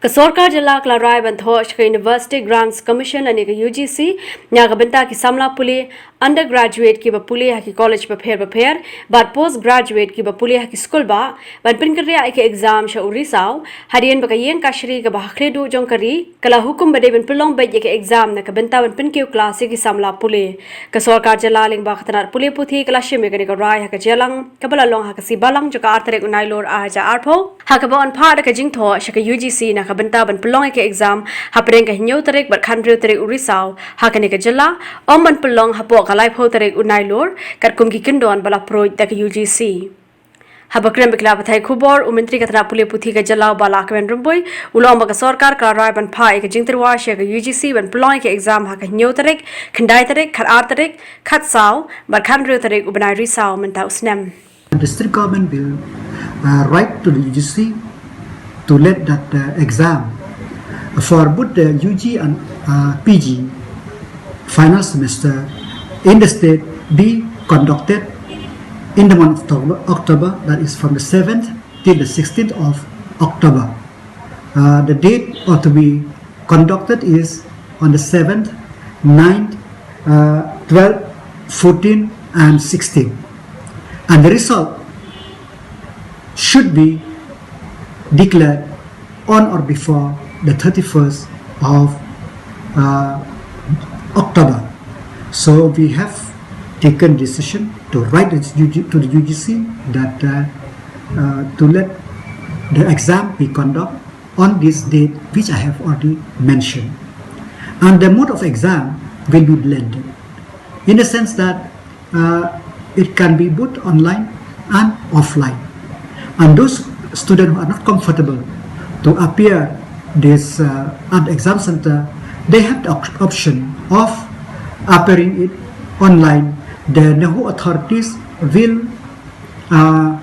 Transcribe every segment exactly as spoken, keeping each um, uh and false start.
Ka sorkar jylla ka la rai ban thoh sha ka University Grants Commission lane ka U G C na ka bynta ki samla pule undergraduate kiba pule ha ki college bapher bapher bad postgraduate kiba pule ha ki skul bah ban pynkynriah ïa ka exam sha u risaw, hadien ba ka ïing kashari kaba ha khlieh duh jong ka ri ka la hukum ba dei ban pynlong beit ïa ka exam na ka bynta ban pynkiew klas ïa ki samla pule. Ka sorkar jylla lyngba ka tnat pule puthi ka la shim ïa kane ka rai ha ka jingïalang kaba la long ha ka sngi Balang jong ka ar tarik u Nailur ar hajar arphew, ha kaba yn phah da ka jingthoh sha ka U G C na ka bynta ban pynlong ïa ka exam hapdeng ka hynñiew tarik bad khathynriew tarik u risaw ha kane ka jylla, ym ban pynlong hapoh ka laiphew tarik u Nailur katkum ki kyndon ba la pruid da ka U G C. Haba kren bad ki lad pathai khubor, u Myntri ka tnat pule puthi ka jylla u Bah Lahkmen Rymbui u la ong ba ka sorkar ka la rai ban phah ïa ka jingtyrwa sha ka U G C ban pynlong ïa ka exam ha ka hynñiew tarik, khyndai tarik, khatar tarik, khatsaw bad khathynriew tarik u bnai risaw mynta u snem. The district government will uh, write to the U G C to let that uh, exam for both the U G and uh, P G final semester in the state be conducted in the month of October, October, that is from the seventh till the sixteenth of October. Uh, the date of to be conducted is on the seventh, ninth, uh, twelfth, fourteenth, and sixteenth. And the result should be declared on or before the thirty-first of uh, October. So we have taken decision to write the U G, to the U G C that uh, uh, to let the exam be conducted on this date which I have already mentioned. And the mode of exam will be blended in the sense that uh, it can be both online and offline. And those students who are not comfortable to appear this uh, at the exam center, they have the op- option of appearing it online. The NEHU authorities will uh,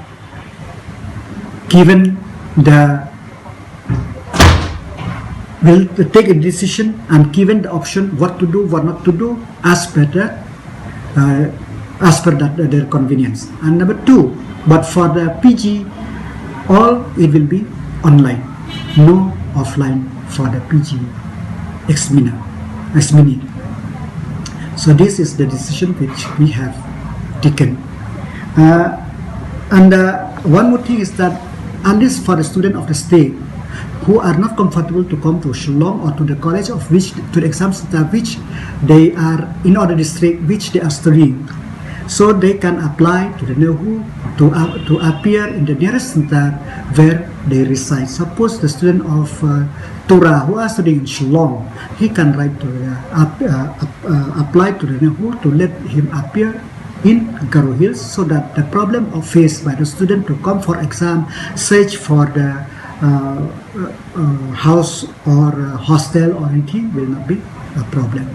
given the will take a decision and given the option what to do, what not to do as per the uh, as per that their convenience. And number two, but for the P G, all it will be online, no offline for the P G examiner, examinee. So this is the decision which we have taken. Uh, and uh, one more thing is that at least for the student of the state who are not comfortable to come to Shillong or to the college of which, to the exam center which they are in other district which they are studying, so they can apply to the NEHU to, uh, to appear in the nearest center where they reside. Suppose the student of uh, Tura who are studying in Shillong, he can write to the, uh, uh, uh, apply to the NEHU to let him appear in Garo Hills so that the problem of faced by the student to come for exam, search for the uh, uh, uh, house or uh, hostel or anything will not be a problem.